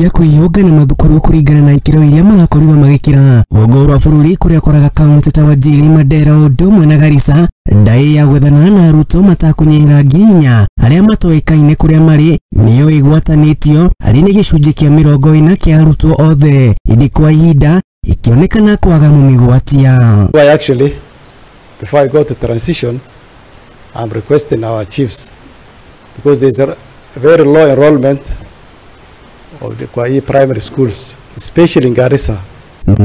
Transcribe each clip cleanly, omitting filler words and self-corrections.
Kĩa kwĩyũngana mathukuru kũringana na ikĩro iria marakorirwo magĩkĩra. Rũgongo rwa bũrũri kũrĩa ũkoraga kaunti ta Wajir, Mandera ũndũ ũmwe na Garissa, ndaĩ ya gwethana na arutwo matakũnyihĩra 4,000 arĩa matoĩkaine kũrĩa marĩ nĩyo ĩgwatanĩtio harĩ nĩ gĩcunjĩ kĩa 40 kĩa arutwo othe, ĩndĩ kwa ihinda ikĩonekana kwaga mũmĩgwatia. Why actually, before I go to transition, I'm requesting our chiefs, because there's a very low enrollment of the kwa primary schools, especially in Garissa.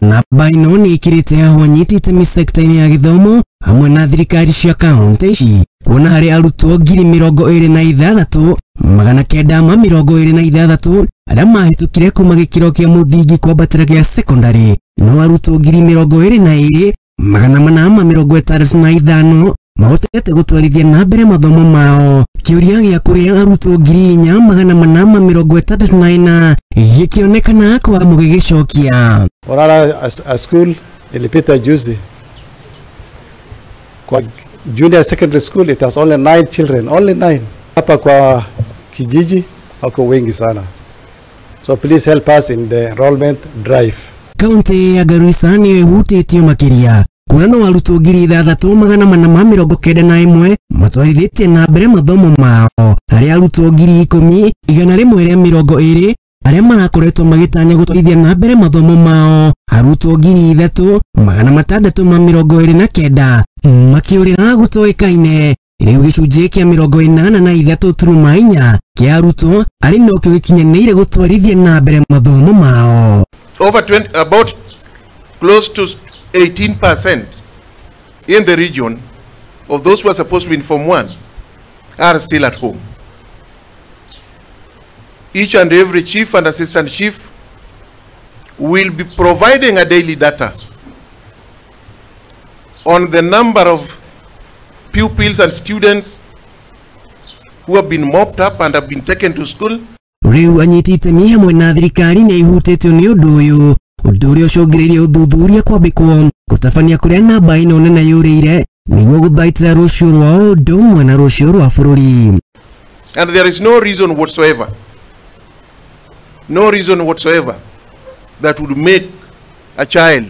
Namba ĩno nĩ ĩkĩrĩte aho anyiti itemi sekta-inĩ ya gĩthomo hamwe na thirikari cia kaunti ici, kuona harĩ arutwo 26,926 arĩa mahĩtũkire kuma gĩkĩro kĩa mũthingi kwambatĩra gĩa secondary, no arutwo 22,865 mahotete gũtwarithia na mbere mathomo mao. Kĩũria gĩa kũrĩa arutwo 4,864 gĩkĩonekana kwaga mũgĩgĩcokia. Orara a school ilipita juzi kwa junior secondary school, it has only 9 children, only 9. Hapa kwa kijiji wako wengi sana, so please help us in the enrollment drive. Kaunti ya Garissa nĩyo ĩhutĩtio makĩria, kuona no arutwo 6,491 matwarithĩtie na mbere mathomo mao, harĩ arutwo 10,120 arĩa marakoretwo magĩtanya gũtwarithia na mbere mathomo mao, arutwo 3,629 makĩũrĩra gũtoĩkaine. Rĩu gĩcunjĩ kĩa 83.4 kĩa arutwo arĩ nokĩo gĩkinyanĩire gũtwarithia na mbere mathomo mao. Over 20, about close to 18% in the region of those who are supposed to be in Form 1 are still at home. Each and every chief and assistant chief will be providing a daily data on the number of pupils and students who have been mopped up and have been taken to school. Rĩu anyiti itemi hamwe na thirikari nĩ ihutĩtio nĩ ũndũ ũyũ, ũndũ ũrĩa ũcũngĩrĩirie ũthuthuria kwambĩkwo gũtabania kũrĩa namba ĩno nene yũrĩire nĩguo gũthaitĩra rũciũ rwao ũndũ ũmwe na rũciũ rwa bũrũri. And there is no reason whatsoever, no reason whatsoever that would make a child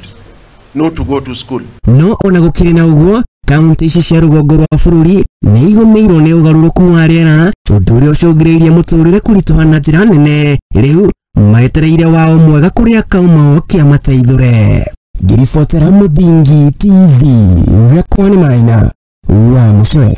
not to go to school. No ona gũkĩrĩ na ũguo, kaunti ici cia rũgongo rwa bũrũri nĩ igũmĩirwo nĩ ũgarũrũku wa rĩera, ũndũ ũrĩa ũcũngĩrĩirie mũtũrĩre kũritũha na njĩra nene. Rĩu maetereire wao mwega kũrĩa kauma o kĩamateithũre. Ngĩribotera Mũthingi TV, Rĩakwa nĩ Maina wa Mũcwe.